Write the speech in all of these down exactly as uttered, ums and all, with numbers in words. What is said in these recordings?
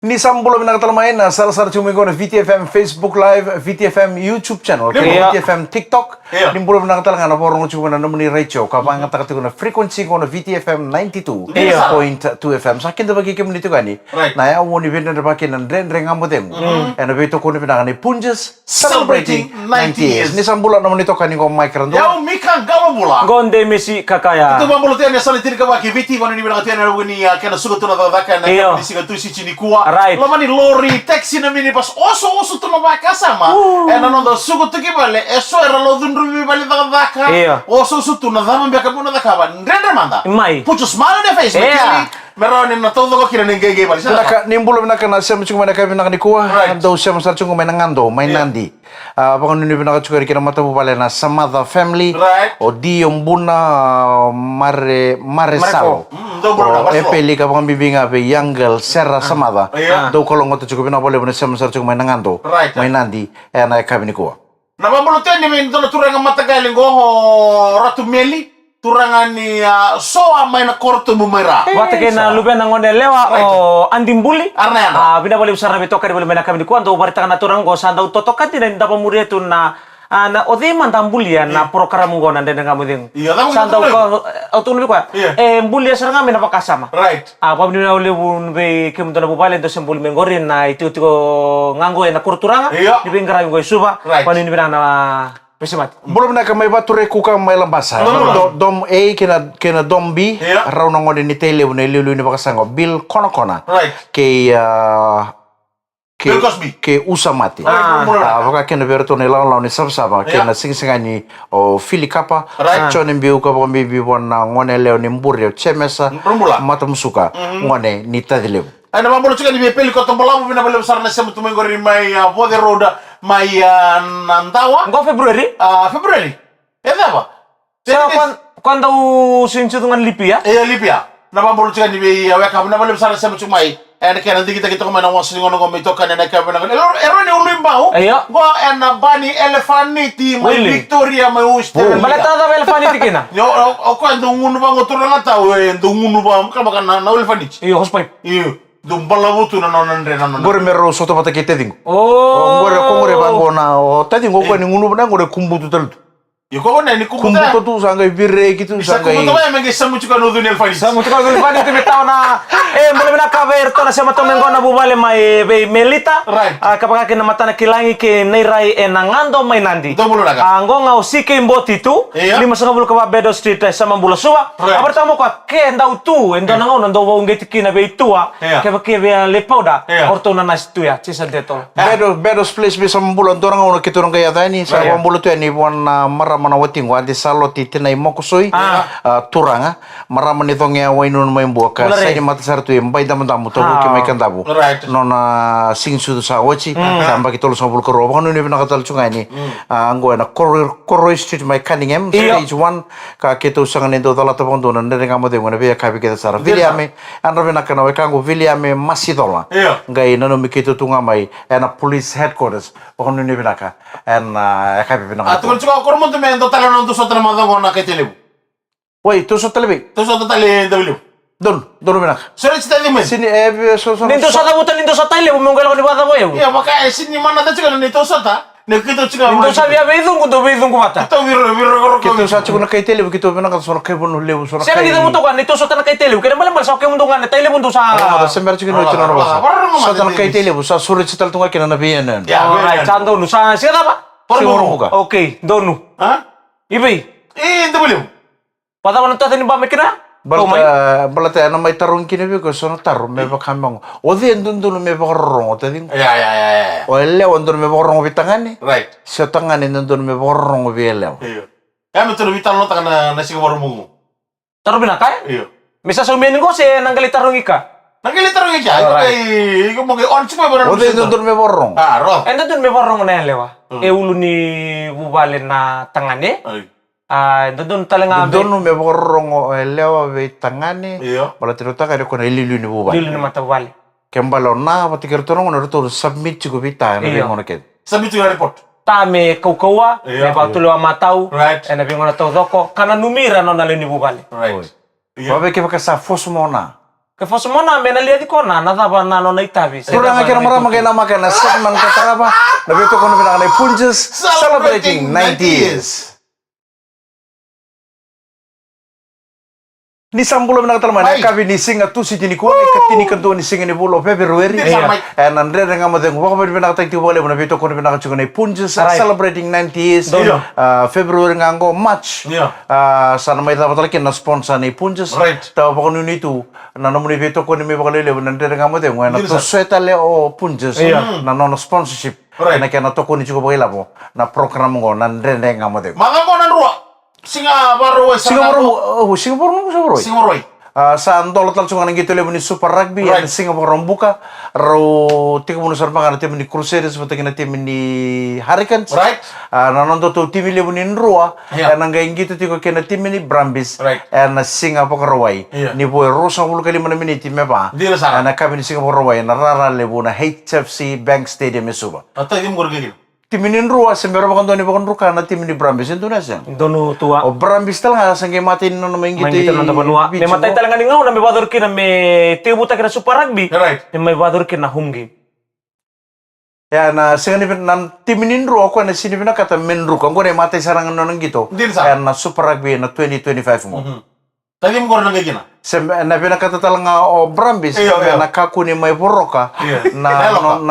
Ni sa bula vinaka tale mai na sarasara tiko mai qo na V T F M Facebook Live, V T F M YouTube channel, kei na V T F M TikTok. Ni bula vinaka tale ga na vakarorogo tiko mai na nomuni retio ka vakayagataka tiko na frequency qo na V T F M ninety-two point two F M. Sa kidavaki kemuni tiko yani na yaua ni veidredrevaki na Dredre Ga Mo Cegu ena veitokoni vinaka ni Punjas. Celebrating ninety years. Ni sa bula na nomuni itokani qo Mike Radua. Yau Mika Gavavula. Qo Demisi Kakaya. Keitou vakabula tu yani e sala ni tinikava ki Viti, vanua ni vinaka tu yani ena vuku ni, a, kena suka tu na cakacaka ena yakavi ni siga Tusiti nikua. Loma ni lori, taxi, na minibus, osooso tu na vakasama. Ena noda suka tu ki vale, eso era lai cudruvi vale ni cakacaka. Osooso tu na cava beka mo na cakava. Dredre mada. Mai. Put your smile on your face, Mikili. Me rawa ni na taucoko kina na iqeqe vale. Vinaka, ni bula vinaka na sema tiko mai na yakavi vinaka nikua. Dou sema sara tiko mai na Gado mai Nadi. A, vakanuinui vinaka tiko yani ki na matavuvale na Samaca family. O Di, o Buna, a, Mare, Mare Salo. O Epeli ka vakabibi ga vei young girl Sera Samaca. Dou kalougata tiko, vinaka vakalevu na sema sara tiko mai na Gado mai Nadi ena yakavi nikua. Na vakabula tu yani vei dua na turaga mataqali qo, o Ratu Meli, turaga ni, a, Soa mai na Korotubu mai Ra. Vata kei na luvena gone yalewa o Adi Buli. A, vinaka vakalevu sara na veitokani voli mai na yakavi nikua, dou vakaraitaka na turaga qo sa dau totoka dina ni da vamuria tu na, a, na o cei mada a bulia na porokaramu qo na Dredre Ga Mo Cegu. Sa dau ka, au tukuna vei koya. E bulia sara ga mai na vakasama. A, vakavinavinaka vakalevu vei kemudou na vuvale, dou se buli mai qori na itikotiko ga qo ena koro turaga ni veiqaravi qo e Suva. Vakavinavinaka na veisemati. Bula vinaka mai Vatureku ka mai Labasa. Dom A kei na, kei na Dom B. Rau na gone ni Tailevu na iliuliu ni vakasaqa o Bill Konakona. Kei, a, kei Usamati. A, vaka kina vei iratou na ilawalawa ni savasava kei na sigasigani o Filikapa. Jone Biu ka vakabibi vua na gone yalewa ni Bure o Jemesa Matamusuka, gone ni Tacilevu. Ena vakabula tiko yani vei Peli Koto Balavu, vinaka vakalevu sara na sema tu mai qori mai, a, Voce Road mai, a, Nadawa. Qo February? A, February. E cava? Sa koya dau sinisucu ga na Lipia. E, Lipia. Na vakabula tiko yani vei, a, weka, vinaka vakalevu sara na sema tu mai. Ena kena digitaki toka mai na wasa ni gauna qo me itokani ena kena vinaka. E rawa ni ulu i bau. Qo ena ba ni elefaniti mai Victoria mai Australia. Baleta cava elefaniti kina? O koya dau gunu vaqo turaga tau, e dau gunu vaqo, kala vaka na elefaniti. Io, hosepipe. Io. Dau balavu tu na nona dre, na nona. Qori me rau sota vata kei taciqu. O qori, o qori vaqo na, o taciqu o koya ni gunu vaqo, qori kubutu tale tu. Io, ko gona ni kubuta. Kubuta tu, sa qai vireki tu, sa qai. Kubuta vaya me qai samu tiko na ucu ni elefaniti. Samu tiko na ucu ni elefaniti me tawa na. E, bula vinaka vei iratou na sema tu mai qo na vuvale mai vei Melita. A, ka vaka kina Matanakilagi kei Nairai ena Gado mai Nadi. Dou bula vinaka. A, qo ga o C K Boti tu. Limasagavulu ka va Bedell Street, e, Samabula, Suva. A vakaraitaka mai o koya ke dau tu e dua na gauna dau vakauqeti kina vei Tua. Kevaka e via lai pauda, o ratou na nasi tu ya, Jason Detol. Bedell, Bedell's Place vei Samabula, dua na gauna keitou na qai yaco yani, sa vakabula tu yani vua na marama na watiqu, Adi Saloti, tina i Mokosoi, a, turaga, marama ni Coge, a, Wainunu mai Bua, ka sa ini mata sara tu e Baidamudamu, Tavuki mai Kadavu. Nona siga ni sucu sa oti, sa yabaki tolusagavulu ka rua, vakanuinui vinaka tale tu ga yani. A, qo ena Corroy, Corroy Street mai Cunningham, stage one, ka keitou sega ni dau calata vakadua na Dredre Ga Mo Cegu ena veiyakavi kece sara. Viliame, yadra vinaka na wekaqu Viliame Masicola. Qai nanumi keitou tu ga mai ena police headquarters. Vakanuinui vinaka ena, a, yakavi vinaka. A, tukuna tiko o Koromodu me dua tale na dau sota na macawa qo na kai Tailevu. Oi, tou sota tale vei? Tou sota tale Davuilevu. Donu, donu vinaka. Sore tsi tale mai. Sini, e, so, so, ni dou sa cavuta ni dou sa Tailevu, me qai lako ni vakacava o yau. Ia, vaka, e, sini mana tale tiko ni tou sota. Ni keitou tiko ni dou sa via veicuqu, dou veicuqu vata. Keitou viro, viro, viro, keitou sa tiko na kai Tailevu, keitou vinakata so na kai Vanua Levu, so na kai. Sega ni cavuta o koya ni tou sota na kai Tailevu, kena ibalebale sa o kemudou ga na Tailevu dou sa. Sa mera tiko ni oti na nona vosa. Sota na kai Tailevu, sa sore tsi tale tu ga kina na veiyanuyanu. Ia, alright, sa donu, sa, sega cava? Sega Vakaraubuka. Okay, donu. A? I vei? I Davuilevu. Vakacava na taca ni ba mai kina? Baleta, baleta ena mai tarogi kina vei iko eso na taro me vaka me qo. O cei e dodonu me vakarorogo, taciqu? Ia, ia, ia, ia. O yalewa e dodonu me vakarorogo vei tagane? Right. Se o tagane e dodonu me vakarorogo vei yalewa? Io. Ia me tou na veitalanoataka na, na siga Vakaraubuka. Taro vinaka, e? Io. Me sa saumi yani qo se na qai lai tarogi ka? Na qai lai tarogi ka. Alright. Iko mo qai on tiko mai vei na. O cei e dodonu me vakarorogo? A, ro. E dodonu me vakarorogo na yalewa. Mm. E ulu ni vuvale na tagane. Ai. A, e dodonu tale ga me. Dodonu me vakarorogo o yalewa vei tagane. Io. Baleta ni o tagane o koya na iliuliu ni vuvale. Iliuliu ni matavuvale. Ke bale o na vata kei iratou na gone, ratou na submit tiko vei ta ena veigauna kece. Submit tiko na report. Ta me kaukauwa, io, me vakatulewa matau, right, ena veigauna taucoko, ka nanumi ira na nona lewe ni vuvale. Right. Io. Vavei kevaka sa force mai o na. E fosomona me na liaci kona na cava na nona itavi. Turaga kei na marama, qai namaka na segment ka tarava na veitokoni vinaka nei Punjas, celebrating ninety years. Ni sa bula vinaka tale mai na yakavi ni siga Tusiti nikua, na ikatinikadua ni siga ni vula o Feperueri. Ena Dredre Ga Mo Cegu, vakavinavinakataki tiko vakalevu na veitokoni vinaka tiko nei Punjas, celebrating ninety years. Feperueri ga oqo, March. Sa na mai cava tale kina na sponsor nei Punjas. Tawa vakanuinui tu na nomuni veitokoni mai vakalelevu na Dredre Ga Mo Cegu, ena tosoya tale o Punjas na nona sponsorship. Ena kena tokoni tiko vakailavo na program oqo na Dredre Ga Mo Cegu. Macawa oqo na Drua. Siga Vakarauwai. Siga Vakarauwai. Sa dola tale tiko ga na qito levu ni Super Rugby ena Siga Vakaraubuka. Rau tekivu sara vaka na timi ni Crusaders vata kei na timi ni Hurricanes. Na nodatou timi levu ni Drua ena qai qito tiko kei na timi ni Brumbies ena Siga Vakarauwai. Ni vo e ruasagavulu ka lima na miniti me va ena yakavi ni Siga Vakarauwai ena rara levu na H F C Bank Stadium e Suva. Timi ni Drua se bera vakadua ni vakadruka na timi ni Brumbies, e donu se sega? Donu tu. O Brumbies tale ga sa qai matai ni nona mai qito ena noda vanua. Me matai tale ga ni gauna me vakayacori kina me tekivutaki na Super Rugby. Me mai vakayacori kina na home game. Ia na sega ni vina, na timi ni Drua o koya na sega ni vinakata me druka. Oqo na imatai sara ga ni nona qito ena Super Rugby ena twenty twenty-five oqo. Tacimi qori na qai kina. Se na vinakata tale ga o Brumbies me na kakua ni mai voroka na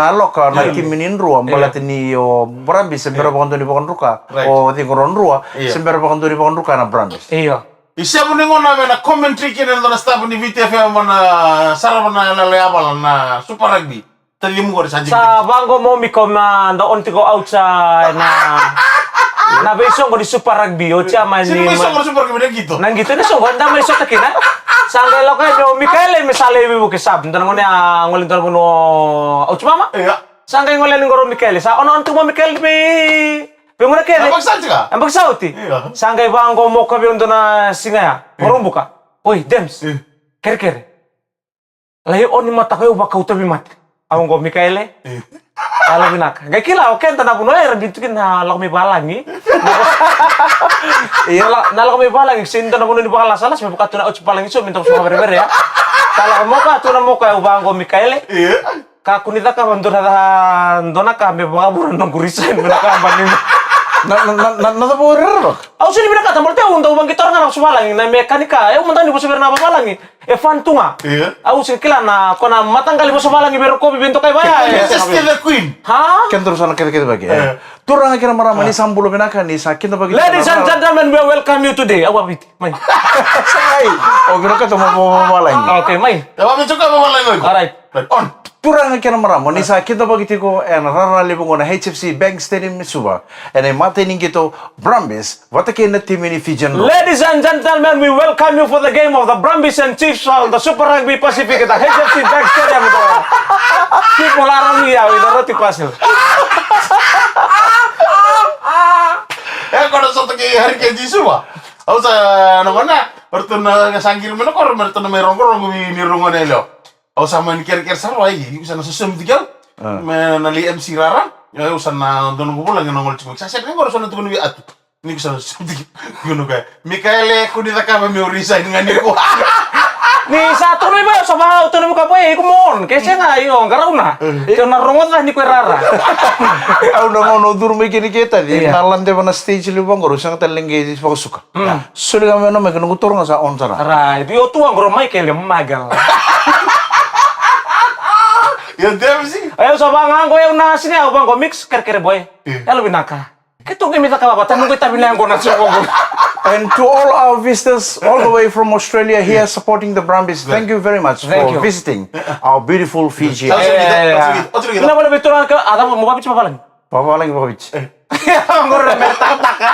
yaloka na timi ni Drua, baleta ni o Brumbies se bera vakadua ni vakadruka. O cei qori o Drua se bera vakadua ni vakadruka na Brumbies. Io. I sevu ni gauna me na commentary kina na staff ni Viti F M, na sarava na yalayala na Super Rugby. Tacimi qori sa dikidiki. Sa vaqo mo Miko, ma da on tiko outside na, na veisoqo ni Super Rugby, o chairman ni veisoqo ni Super Rugby na qito. Na qito ni soqo da mai sota kina. Sa qai lako yani o Mikaele me sa lai veivuke sub. Da na gone a gole dua na vanua o Auti Mama. Sa qai gole yani qori o Mikaele. Sa on on tiko mo Mikaele vei, vei gone kece. Yabaki sa oti ka? Yabaki sa oti. Sa qai vaqo mo ka vei dua na siga ya. Vakaraubuka. Oi, Dems. Kerekere. Lai oni mataka, au vakau tauvimate. Au qo Mikaele. Yalovinaka. Qai kila o keda na vanua era biu tu kina na lako mai valagi. Io, na lako mai valagi se dua na vanua ni vakalasalasa me vaka tu na oti valagi so me dau soka verevere ya. Ka lako moka tu na moka, au vaqo Mikaele. Kakua ni cakava dua na, dua na ka me vakavura noqu resign me na kabani. Na, na, na, na cava o rerevaka? Au sega ni vinakata, baleta au dau vaqitora ga na vosa valagi, na mekanika, au mada ni vosa vei ira na vavalagi. E fun tu ga. Au sega kila na ko na mataqali vosa valagi vei rokovi vei dokai vaya. Just the queen. Ha? Keda sa na kece kece vaki. Turaga kei na marama, ni sa bula vinaka, ni sa kidavaki. Ladies and gentlemen, we welcome you today. Au a Viti, mai. Sa mai. O vinakata mo vosa valagi. Okay, mai. Au a Viti, ka vosa valagi. All right. On. Turaga kei na marama, ni sa kidavaki tiko ena rara levu oqo na H F C Bank Stadium e Suva. Ena imatai ni qito Brumbies vata kei na timi ni Fijian Drua. Ladies and gentlemen, we welcome you for the game of the Brumbies and Chiefs of the Super Rugby Pacific at the H F C Bank Stadium. People are on here with the roti parcel. E ko na sota kei Hurricanes i Suva. Au sa na gona, o ratou na sa qiri mai na koro, me ratou na mai rogorogo ni, ni rogo na yalewa. Au sa mani kerekere sara, ai, iko sa na sosomi tiko au. Me na lai M C rara. Au sa na dua noqu vulagi na gole tiko. Sa sere ni qori sa na tukuna vei Atu. Ni iko sa na sosomi tiko. Iko na kaya, Mikaele, kua ni cakava meu resign ga ni ko. Ni sa tukuna vei au sa vaka au tukuna vei koya, boy, iko mo on. Ke sega, io, qarauna. Ke na rogoca ni ko e rara. Au na gauna au curu mai kina ke taci, na ladeva na stage levu vaqori, au sega tale ni qai vakasuka. Soli ga me na mai, ke noqu toro ga sa on sara. Right. Io, tu vaqori o Michael, Michael. Io, Dempsey. Io, sa vaqo, io, na sini, au vaqo, Mix, kerekere boy. Yalovinaka. Keitou qai mai cakava vata, noqu itavi na yaqona, sa vaqo. And to all our visitors, all the way from Australia, here supporting the Brumbies, thank you very much for visiting our beautiful Fiji. Vinaka vakalevu vei turaga, a cava mo vaviti vavalagi? Vavalagi vakaviti. Qori me takataka.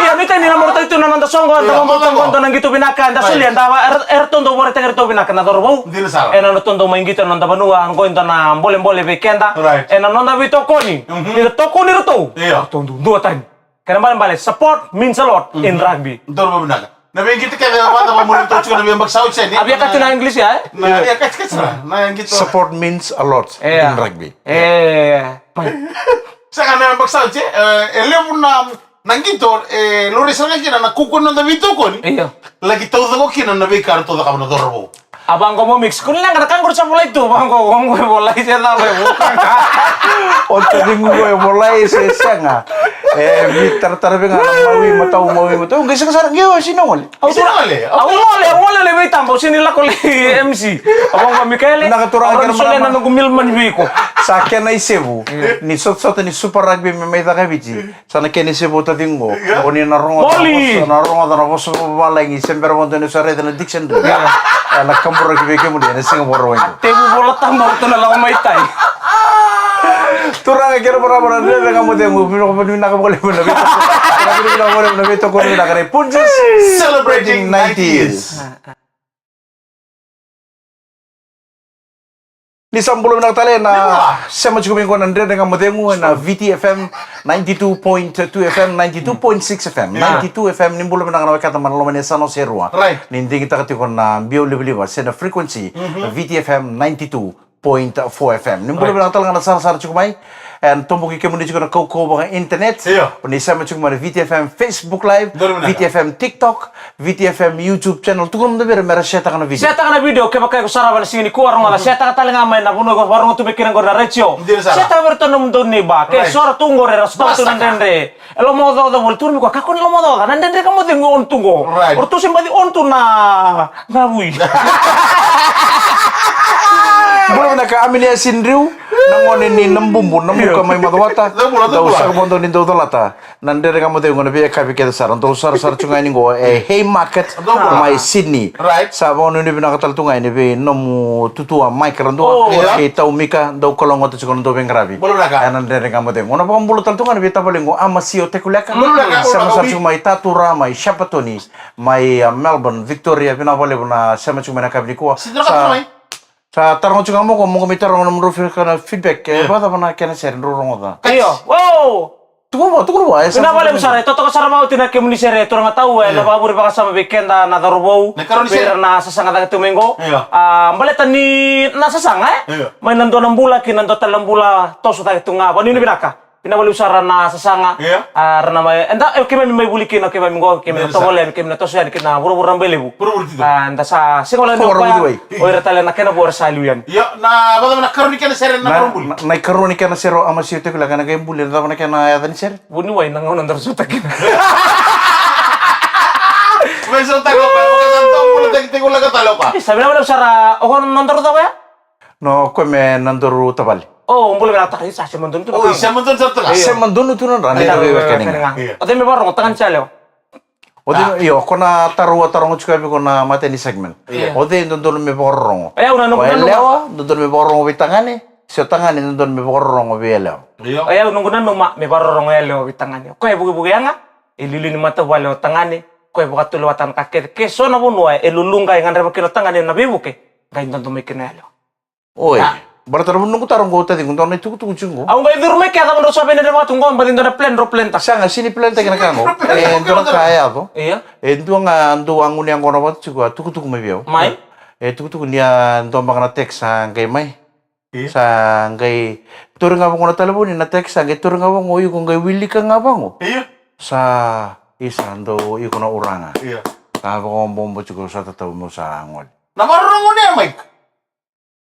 Ia, nuitaki ni na marautaki tu na noda soqo, da vakabauta qo dua na qito vinaka, da solia, da va, era, eratou dau vakaraitaki iratou vinaka na cauravou. Dina sara. Ena nodratou dau mai qito ena noda vanua, qo e dua na bolebole vei keda. Right. Ena noda veitokoni. Ni da tokoni iratou. Ia. Eratou dau duatani. Kena balebale, support means a lot in rugby. Dua na vinaka. Na veiqito kece vata vamuri tu tiko na veiyabaki sa oti yani. A via kati na English ya, e? Na, ia, kati, kati na, na qito. Support means a lot in rugby. E. Sega, na yabaki sa oti, e, e levu na, na qito, e, laurai sara ga kina na kaukaua ni noda veitokoni. Io. Laki taucoko kina na veika eratou cakava na cauravou. A vaqo mo mix. Kua ni leqa na ka qori sa volai tu. Vaqo, vaqo e volai se cava e vuka ga. O taciqu qo e volai se sega. E veitaratara vei ga na mawi matau, mawi matau. Qai sega sara, qai o sina gole. Au gole, au gole, au gole le veitaba, au sini lako le M C. Au vaqo Mikaele, na ka turaga au kena sole na noqu milmani vei iko. Sa kena isevu. Ni sotasota ni Super Rugby me mai caka e Viti. Sa na kena isevu o taciqu qo. Ia. O ni na rogoca na vosa, na rogoca na vosa vavalagi se bera vakadua ni sa raica na dictionary. Ia. Ena kaburaki vei kemuni ena siga Vakarauwai qo. Tevu Vola Tabu, ratou na lako mai tai. Turaga kei na marama na Dredre Ga Mo Cegu, vinaka, vinaka vakalevu na veitokoni. Vinaka vakalevu na veitokoni, vinaka na Punjas. Celebrating ninety years. Ni sa bula vinaka tale na sema tiko mai qo na Dredre Ga Mo Cegu ena V T F M ninety-two point two F M, ninety-two point six F M, ninety-two F M. Ni bula vinaka na wekada mai na loma ni yasana o Serua. Right. Ni digitaka tiko na biau livaliva se na frequency, V T F M ninety-two point four F M. Ni bula vinaka tale ga na sarasara tiko mai. E toboki kemuni tiko na kaukauwa vaka internet. Io. Ni sema tiko mai na V T F M Facebook Live, V T F M TikTok, V T F M YouTube channel. Tukuna mada vei ira mera share-taka na video. Share-taka na video, kevaka iko sarava na siga nikua, rogoca, share-taka tale ga mai na vanua iko vakarorogo tu mai kina qori na retio. Share-taka vei iratou na nomudou neighbor. Ke so ratou qori era sotava tu na dredre. E lomaocaoca voli, tukuna mai koya, kakua ni lomaocaoca, na Dredre Ga Mo Cegu e on tu qo. Right. O ratou se baci on tu na gavui. Bula vinaka Aminiasi Driu, na gone ni Nabubu, Namuka mai Macuata. Dou saka vakadua ni dou calata na Dredre Ga Mo Cegu ena veiyakavi kece sara. Dou sarasara tu ga yani qo e Haymarket mai Sydney. Right. Sa vakanuinui vinaka tale tu ga yani vei nomu tutua Mike Radua kei Tau Mika, dou kalougata tiko na dou veiqaravi. Bula vinaka. Ena Dredre Ga Mo Cegu. Au na vakabula tale tu ga yani vei tavalequ Amasio Tekuleka. Bula vinaka. Sema sara tiko mai Tatura, mai Shepparton, mai, a, Melbourne, Victoria, vinaka vakalevu na sema tiko mai na yakavi nikua. Sa taroga tiko ga mo ko, mo qai mai taroga na nomudrau feedback, e vakacava na kena sere drau rogoca. Io. Wow. Tukuna vua, tukuna vua, e sa vinaka vakalevu sara, e totoka sara vakauti na kemuni sere, turaga Tau, e na vakavure vakasama vei keda na cauravou, vei ira na sasaga cake tu mai qo. Io. A, baleta ni na sasaga, e? Io. Mai na dua na bula ki na dua tale na bula, toso cake tu ga, vakanuinui vinaka. Vinaka vakalevu sara na sasaga. Io. A, ra na mai, eda, e, keimami mai vuli kina, keimami qo, keimami na tovolea, keimami na toso yani ki na vuravura na Bailevu. Vuravura tiko. A, da sa sega wale ni koya, o ira tale na kena vo era sa liu yani. Io, na, vakacava na karua ni kena sere na, na, na ikarua ni kena sere o Amasio Tekuleka, na qai buli, na cava na kena yaca ni sere? Vuniwai na gauna daru sota kina. Mai sota ko, mai sota ko, bula teki, teki, bula ka tale o ka. E, sa vinaka vakalevu sara, o koya na nodaru cava ya? No, o koya me nodaru tavale. O, bula vinaka tale, sa sema donu tu na ka. O, sema donu sara tu na ka. Sema donu tu na ka, ni na veiwekani ga. Io. O cei me vakarorogo, tagane se yalewa? O cei, io, ko na taro au a taroga tiko vei iko na matai ni segment. Io. O cei e dodonu me vakarorogo? O yau na noqu nanuma. O yalewa, dodonu me vakarorogo vei tagane, se o tagane dodonu me vakarorogo vei yalewa? Io. O yau noqu nanuma me vakarorogo yalewa vei tagane. O koya e vukevuke yaga, e liuliu ni matavuvale o tagane, o koya e vakatulewataka na ka kece. Ke so na vanua e luluqa e gadreva kina o tagane na veivuke, qai dodo mai kina o yalewa. Oi. A. Baleta na vuna noqu taro qo, taciqu, dua na itukutuku tiko qo. Au qai curu mai ke, cava drau sa vei na revaka tu qo, baci dua na plan, drau plan taka. Sega, sega ni plan taki na ka qo. E dua na ka e yaco. Io. E dua ga dou a gunu yaqona vata tiko, a tukutuku mai vei au. Mai. E tukutuku ni a dua beka na text sa qai mai. Io. Sa qai tauri ga vaqo na talevoni, na text sa qai tauri ga vaqo, iko qai wilika ga vaqo. Io. Sa isa dou iko na uraga. Io. Sa vakaobobo tiko, sa tatau meu sa gole. Na vakarorogo ni a, Mike?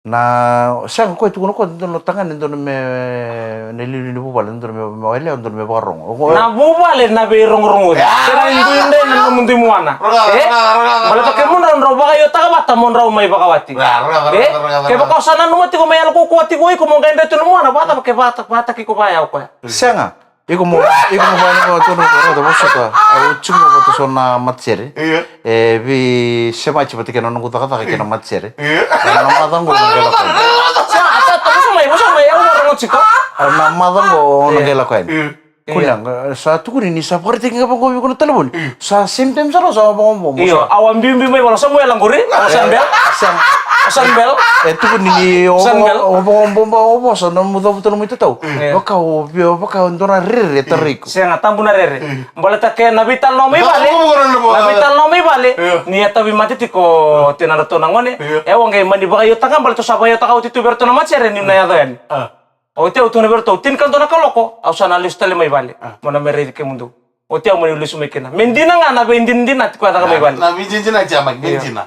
Na, sega, o koya e tukuna o koya, dodonu o tagane, dodonu me, na iliuliu ni vuvale, dodonu me, me o yalewa, dodonu me vakarorogo. O koya na vuvale na veirogorogoci. Ia. Sega ni dui dre na nomudou muana. Rogoca, e? Rogoca, rogoca, rogoca. Baleta kemudrau drau vakaiotaka vata mo drau mai vakawati. Ia, rogoca, rogoca, rogoca. E? Kevaka o sa nanuma tiko me yalo kaukaua tiko o iko mo qai dre tu na muana, vakacava ke vata, vataki iko vaya o koya? Sega. Iko mo, iko mo vaya na vakatukuna, rogoca, vosota. Au tiko vata so na matasere. Ia. E veisemati vata kei na noqu cakacaka kei na matasere. Ia. Ena macawa qo na qai lako yani. Sa, sa, sa, vosa mai, vosa mai, au na rogo tiko. Ena macawa qo na qai lako yani. Ia. Kua ni, sa tukuni ni sa vakaraitaki ga vaqo vei iko na talevoni. Io. Sa same time sara sa vaqo, vaqo. Io, sa. Au a biubiu mai vale, sa mu yala qori, au sa bel. Sa. Au sa bel. E tukuni ni o, sa bel. O, o, o, o, o, o, sa na mu cavuta na nomu itatau. Io. Vaka o, vaka o dua na rere e tarai iko. Sega, tabu na rere. Io. Baleta ke na veitalanoa mai vale. Tabu na rere. Na veitalanoa mai vale. Io. Ni a tauvimate tiko o tina ratou na gone. Io. E, au a qai mani vakaiotaka, baleta au sa vakaiotaka oti tu vei ratou na matasere niu na yaco yani. A. Oti au tukuna vei iratou, tinikadua na kaloko, au sa na lesu tale mai vale. A. Mo na mai raici kemudou. Oti au mani lesu mai kina. Me dina ga na veidinadina tiko e caka mai vale. Na veidinadina tiko mai, me dina.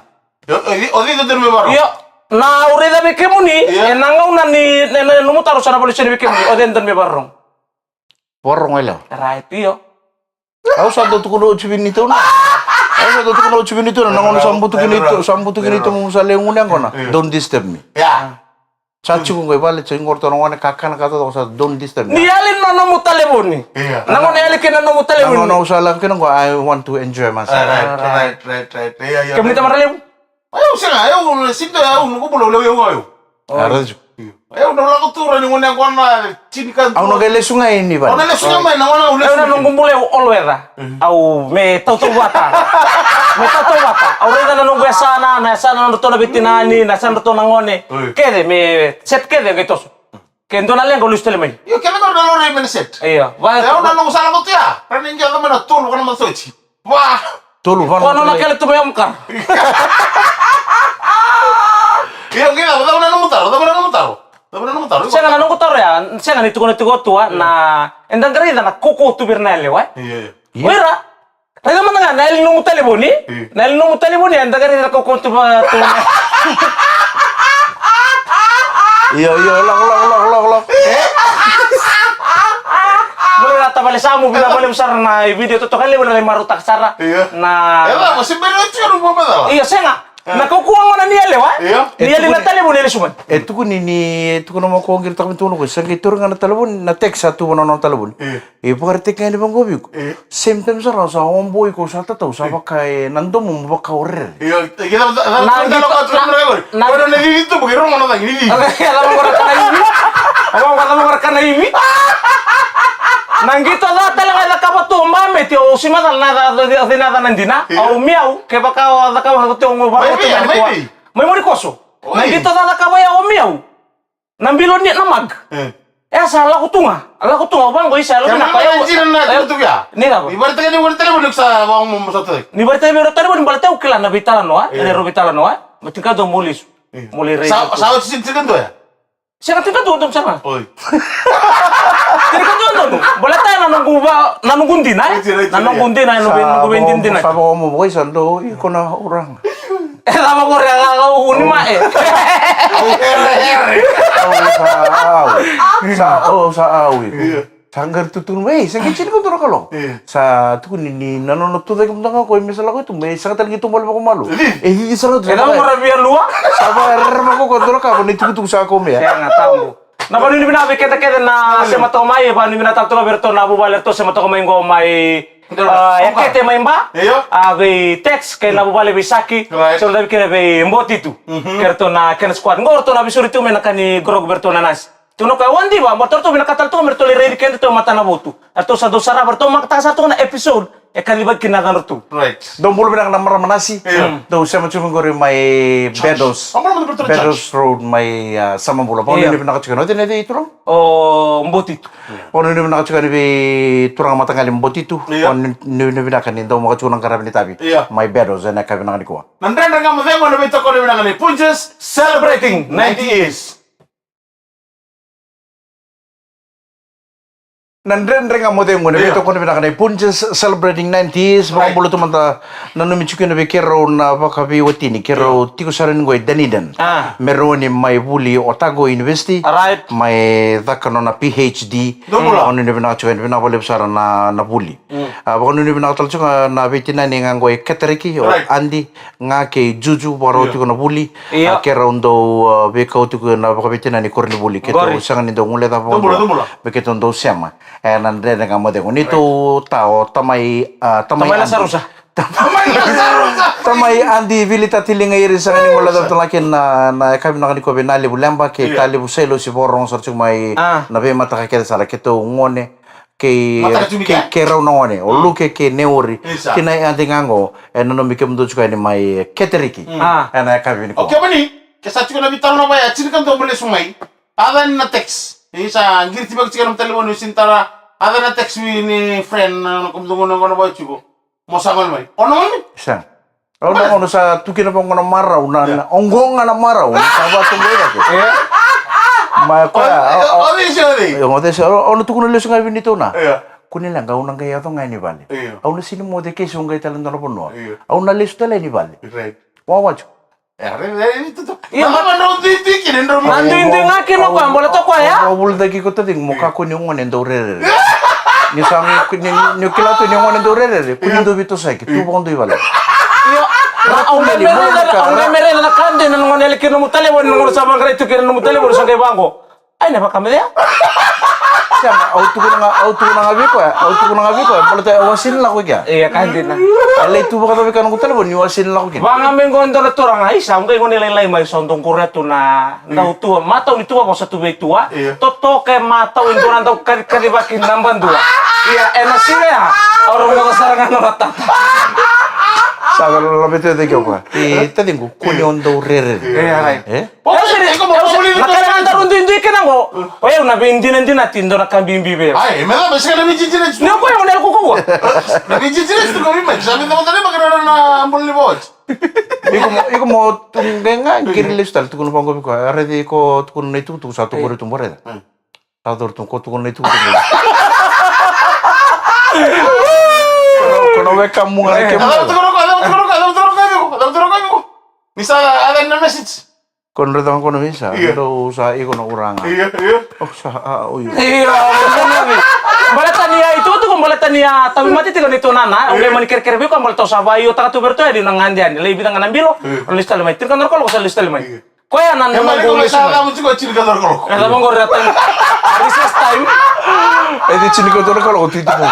O cei, o cei dodonu me vakarorogo? Io, na au raica vei kemuni, ena gauna ni, na, na nomu taro sa na valusi vei kemuni, o cei dodonu me vakarorogo? Vakarorogo e lewa. Right, io. Au sa dau tukuna oti vei neitou na. Au sa dau tukuna oti vei neitou na, na gauna sa butuki neitou, sa butuki neitou mo sa lewe gunu yaqona. Don't disturb me. Ia. Sa tiko qo i vale, sa i qo ratou na gone, kakana ka totoka, sa don't disturb me. Ni yali na nomu talevoni. Ia. Na gauna yali kina na nomu talevoni. Na gauna au sa lako kina qo, I want to enjoy myself. Right, right, right, right. Ia, ia. Kemuni tamata levu? Au sega, au na sito, au na kubula, au lewe, au, au. Ia, right. Au na lako tu ra ni gone yaqona, tini ka tu. Au na qai lesu ga i ni vale. Au na lesu ga mai na gone, au lesu. Au na noqu bula au all weather. Au me tautauvata. Me tautauvata. Au raica na noqu yasana, na yasana nodratou na veitinani, na yasana nodratou na gone. Kece, me set kece qai toso. Ke dua na leqa au lesu tale mai. Io, kece qo na lori me na set. Io. Au na noqu sa lako tu ya. Ra ni qai yaco mai na tolu, vaka na macoci. Va! Tolu, va, o nona kele tu mai au makara. Ia, qai cava, cava na nomu taro, cava na nomu taro? Cava na nomu taro? Sega na noqu taro ya, sega ni tukuna tiko tu, a, na, eda qai raica na kaukaua tu vei ira na yalewa, e? Ia, ia. O ira, raica mada ga na yali nomu talevoni, na yali nomu talevoni, eda qai raica na kaukaua tu va, tu. Io, io, lako, lako, lako, lako, lako. Bro, na tavale Samu, vinaka vakalevu sara na i video totoka levu na lai marautaka sara. Io. Na. E, va, mo se bere tu no mo macala. Io, sega. Na kaukaua gona ni yalewa. Io. Ni yali na talevoni, yali sumani. E tukuni ni, e tukuna mo ko qiri taka me tukuna ko, sa qai tauri ga na talevoni, na text sa tu va na nona talevoni. Io. E vakaraitaki ga ni vaqo vei iko. Io. Same time sara sa obo iko sa tatau sa vaka e na domo mo vaka o rere. Io, io, na qito, na, na, na cici tu, bukei rogo na cagi, cici. Cava qo ra kana ivi? Cava qo, cava qo ra kana ivi? Na qito ca tale ga e cakava tu o Bameti, o Simacala na ca, ca, ca, na ca na dina. Io. Au miau, kevaka o cakava tu o Gova. Mai vei, mai vei? Mai Morikoso. Oi. Na qito ca cakava ya o miau. Na bilo ni na mag. E. E sa lako tu ga. Lako tu ga, vaqo isa lako na ka. Kemana na jira na tukutuku ya? Ni cava? Ni varitaka ni wani talevoni sa vaqo mo sa tu. Ni varitaka ni wani talevoni baleta au kila na veitalanoa, e. Ena rau veitalanoa, e. Ma tinikadua mo lesu. E. Mo lai rai. Sa, sa oti sini tinikadua ya? Sega tinikadua donu sara. Oi. Tinikadua donu. Baleta na noqu va, na noqu dina, e? Right, right, right. Na noqu dina, na noqu vei, noqu veidinadina. Sa vaqo mo vaqo isa dou, iko na uraga. E cava qori a cakau uni ma e. Au here, here. Au sa au. Sa au, sa au. Io. Sa qari tutunu, ei, sa qai tini ko dua na kalou. Io. Sa tukuni ni na nona tucake mada ga ko e me sa lako i tuba, e sa qai tale qai tuba vale vakamalua. Cici. E cici sa qai tu. E cava qori a via lua? Sa vakarerema ko ko dua na ka, ko na itukutuku sa ko mea. Sega, tabu. Na vanuinui vinaka vei keda kece na sema toka mai, vanuinui vinaka tale toka vei iratou na vuvale, iratou sema toka mai qo mai. A, e kete mai Ba. Io. A, vei Tex, kei na vuvale vei Saki. Right. Sa davi kina vei Botitu. Mhm. Kei ratou na kena squad. Qo ratou na veisuri tu me na ka ni grogu vei ratou na nasi. Tu na ka e wadiva, mo ratou vinakata ratou me ratou lai raici keda tu e matanavotu. Ratou sa dau sarava, ratou makataka sara tu na episode. E kacivaki kina na yacadra tu. Right. Dou bula vinaka na marama nasi. Io. Dou sema tu qori mai Bedos. Bedos Road mai, a, Samabula. Io. Vanuinui vinaka tu kina. Oti na cei turaga? O Botitu. Vanuinui vinaka tiko yani vei turaga mataqali Botitu. Io. Vanuinui vinaka ni dau maka tiko na qaravi ni tavi. Io. Mai Bedos, ena yakavi vinaka nikua. Na Dredre Ga Mo Cegu ena veitokoni vinaka nei Punjas, celebrating ninety years. Na Dredre Ga Mo Cegu ena veitokoni vinaka nei Punjas, celebrating ninety years. Right. Vakabula tu mada. Nanumi tiko kina vei keirau na vakaveiwatini, keirau tiko sara ni qo e Dunedin. Ah. Me rau ni mai vuli Otago University. Right. Mai caka nona P H D. Dou bula. Vakanuinui vinaka tiko, vinaka vakalevu sara na, na vuli. Mm. A, vakanuinui vinaka tale tiko ga na veitinani ga qo e Keteriki, o Adi ga kei Juju, vakarau tiko na vuli. Io. A, keirau dau, a, veikau tiko na vakaveitinani koronivuli. Keitou sega ni dau guilecava vakadua. Dou bula, dou bula. Me keitou dau sema. E, na Dredre Ga Mo Cegu. Neitou ta o tamai, a, tamai Adi. Tamai Lasarusa. Tamai Lasarusa. Tamai Adi Vili Tatiliga Iri, sega ni guilecava tale ga kina na, na yakavi vinaka nikua vei Nalevu Leba kei Talevu Sailosi, vakarorogo sara tiko mai na veimataka kece sara, keitou gone kei, kei, keirau na gone, o Luke kei Neori. Isa. Kei na Adi ga qo, e nanumi kemudou tiko yani mai Keteriki. Mm. Ena yakavi nikua. O kemuni, ke sa tiko na veitalanoa vaya, tinikadua mo lesu mai. A cava na text? Isa, qiri tiko vaka tiko na talevoni, sini tara. A cava na text vei ni friend, na, na kemudou gone qo na vaya tiko. Mo sa gone mai. O na gone mai? Sega. Au na gauna sa tu kina vaqo na marau, na, na oqo ga na marau, na sa vatoqoi cake. Io. Ma koya, o, o, o, o, o, o, au na tukuna lesu ga vei neitou na. Io. Kua ni leqa, au na qai yaco ga yani vale. Io. Au na sini moce ke se au qai tale dua na vanua. Io. Au na lesu tale yani vale. Right. Wawa tiko. Io, ma- ma drau duidui kina, drau ma- Na duidui ga kina o koya, baleta o koya. Au vulitaki iko taciqu, mo kakua ni gone dau rerere. Ni sa ni, ni, ni kila tu ni gone dau rerere, kua ni dau veitosoyaki, tu vakadua i vale. Io, au qai mai raica, au qai mai raica na ka dina na gone yali kina nomu talevoni, na gone sa vaqarai tu kina nomu talevoni, sa qai vaqo. Ai, na vakamacea. Sega, au tukuna ga, au tukuna ga vei koya, au tukuna ga vei koya, baleta au a sega ni lako i kea. Ia, ka dina. A lai tu vakacava i kea noqu talevoni, au a sega ni lako kina. Vaga mai qo e dua na turaga, isa, au qai gone lailai mai, sa dau qoroya tu na dau tua, matau ni tua, vosa tu vei tua. Ia. Totoka e matau e dua na dau kacikacivaki na badua. Ia, ena siga ya, au rogoca sara ga na matata. Sa laveta e cake o koya. E, taciqu, kua ni o dau rerere. Ia, right. E? Na ka ga daru duidui kina qo. O yau na veidinadinati dua na ka bibi vei au. Ai, me cava, sega na veidinadinati. Ni o koya gone yalo kaukaua. Na veidinadinati tu ka vei mai, sa me cava tale maka na bula ni voti. Iko mo, iko mo tu qai ga qiri lesu tale, tukuna vaqo vei koya, a raici iko tukuna na itukutuku sa tu qori tu mo raica. Sa curu tu ko tukuna na itukutuku. Ko na weka mu ga na kemu. Cava tukuna ko, cava tukuna ko, cava tukuna ko, cava tukuna ko. Ni sa a cava na message. Ko na raica ga ko na vei sa, io, dou sa iko na uraga. Io, io. O sa, a, o io. Io, baleta ni a itukutuku, baleta ni a tauvimate tiko ni tonana, au qai mani kerekere vei koya, baleta au sa vaiotaka tu vei iratou, e dina gade yani, lai vica ga na bilo, au lesu tale mai, tini ka dua na kaloko sa lesu tale mai. Io. Koya na noqu lesu mai. E cava qori a time? Recess time. E di tini ka dua na kaloko tu i tupu.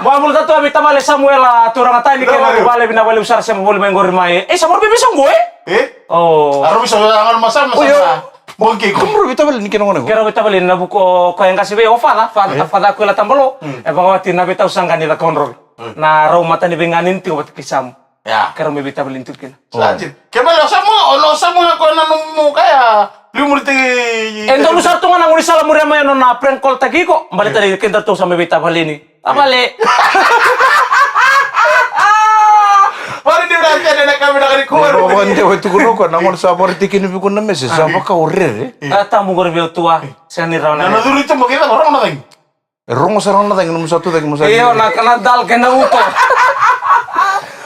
Vabula tatu a vei tavale Samuela, turaga tani kei na vale, vinaka vakalevu sara sema voli mai qori mai. E, sa mora vei vei sa qo, e? E? O. Aro vei sa, aro masa, masa. Oi, oi. Sa. Mo ke ko. Mora vei tavale ni kena gona. Kera vei tavale na vuko ko e qasi vei o fada, fada, fada ko la tambalo. E vakawati na vei tau sanga ni da kondro. Na rau mata ni vei ngani ni tiko vata ki Samu. Ya. Kera me vei tavale ni tiko kina. Sa ti. Ke vale o Samu, o no Samu ko na no mu kaya. Liu muri te. E donu sa tu ga na guni sala muri mai no na prank call taki ko. Bale tale ke da tu sa me vei tavale ni. Tavale. Vari ni ura tena na kamera kari ko. Ko vande wa tukuna ko na gona sa vari tiki ni bikuna mese sa vaka o rere. A tamu gori vei o tua. Sa ni rawa na. Na na duri tu mo ke da ro na dai. E rogo sara na cagi nomu sa tu cagi mo sa. Io, na kana dal kena uto.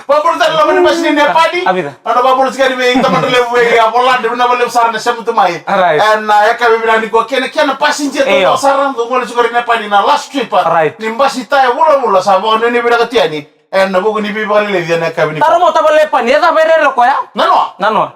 Vabolo tale loma ni basi ni Nepani. A vica. Ana vabolo tale vei tamata levu e a vola de na vale sara na semu tu mai. Alright. Ena e ka vei na ni ko kena kena pasinja tu sara tu ngole sukari Nepani na last trip. Alright. Ni basi taya vulavula sa vo ni ni vira katiani. Ena vuku ni viva lele dia na ka vei ni. Taro mo tavale pani e da vere lo koya. Nanoa. Nanoa.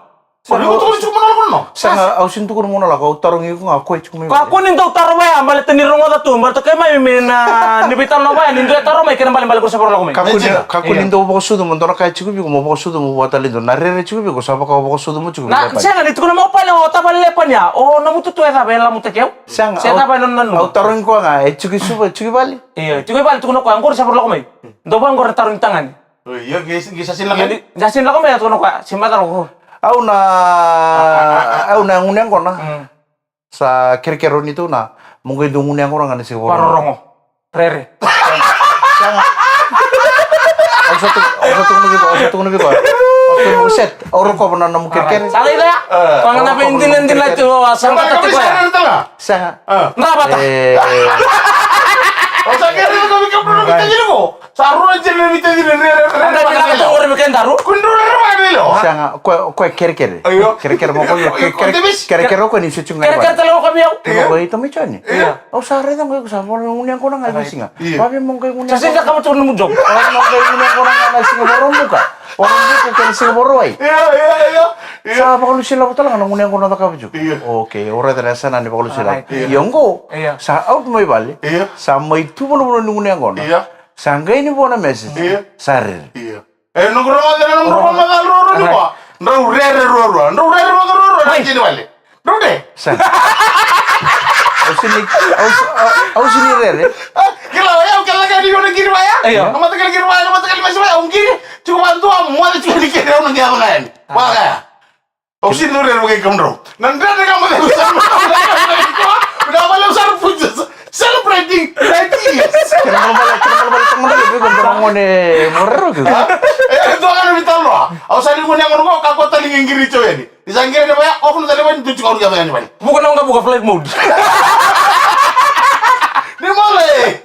Sega, au sini tukuna mo na lako, au tarogi iko ga, o koya tiko mai vale. Kakua ni dau taro mai ya, baleta ni rogoca tu, baleta kai mai me na ni veitalanoa vaya, ni dua e taro mai, kena balebale ko sa vara lako mai. Kakua ni, kakua ni dau vakasucu mo dua na ka e tiko vei iko, mo vakasucu mo vua tale dua na rere tiko vei iko, sa vaka o vakasucu mo tiko vei iko. Na, sega, ni tukuna mo pale o tavale pani ya, o nomu tutu e cava e lamutaki au. Sega, se cava e nona nanuma. Au tarogi koya ga, e tiko i Suva, e tiko i vale. Io, tiko i vale tukuna koya, qori sa vara lako mai. Dau vaqori na taro ni tagane. Oi, io, qai, qai sa sini lako mai. Qai sa sini lako mai, ya tukuna koya, sini vata lako. Au na, au na gunu yaqona. Sa kerekere ni tu na, mo qai dau gunu yaqona ga na siga voro. Varorogo. Rere. Sega. Au sa tu, au sa tukuna vei koya, au sa tukuna vei koya. Au sa tukuna vei koya, set, au rokova na nomu kerekere. Sa lai da. Koya ga na veidinadina tu, au sa vata tiko ya. Sega. Na vata. Au sa kerekere ko vei koya na nomu kerekere ko. Sa rua jeri na vita jeri re re re. Anda vina ka tau ore vika daru. Kundru re re vaka vilo. Sega, ko ko kerekere. Io. Kerekere mo ko io. Kerekere ko ni se tunga. Kerekere tale ko vio. Mo ko ito mi chani. Io. Au sa raica ko sa mo nguni ko na ngai siga. Io. Vave mo ngai nguni. Sa sega ka mo tonu mo job. Mo ngai nguni ko na ngai siga mo romuka. O romuka ke siga mo roi. Io, io, io. Sa vakalusi lavo tale ga na nguni ko na caka viju. Io. Okay, o raica na sana ni vakalusi lavo. Io qo. Sa out mai vale. Io. Sa mai tu volo volo ni nguni ko na. Io. Sa qai ni vua na message. Io. Sa rere. Io. E noqu rogoca na noqu rogoca macalu ruarua ni koa. Drau rere ruarua. Drau rere macalu ruarua na kini vale. Drau de. Sa. Au sini, au, au, au sini rere. Kila o yau kila ka ni vua na kini vaya. Io. Na matakali kini vaya, na matakali message vaya, au kini. Tiko vadua, moce tiko ni kini, au na kini vaya. Vaya. Au sini dau rere vaka i kemudrau. Na dredre ka mo cegu sa. Vinaka vakalevu sara Princess. Celebrating ninety years. Kena ibalebale, kena ibalebale, kena ibalebale vei iko dua na gone mo rere vei iko. E dua ga na veitalanoa. Au sa ni gone yaqona qo ka ko tali qiri tiko yani. Ni sa qiri yani vaya, off na talevoni, duti qo yani vaya. Vuka na oqa vuka flight mode. Ni mole.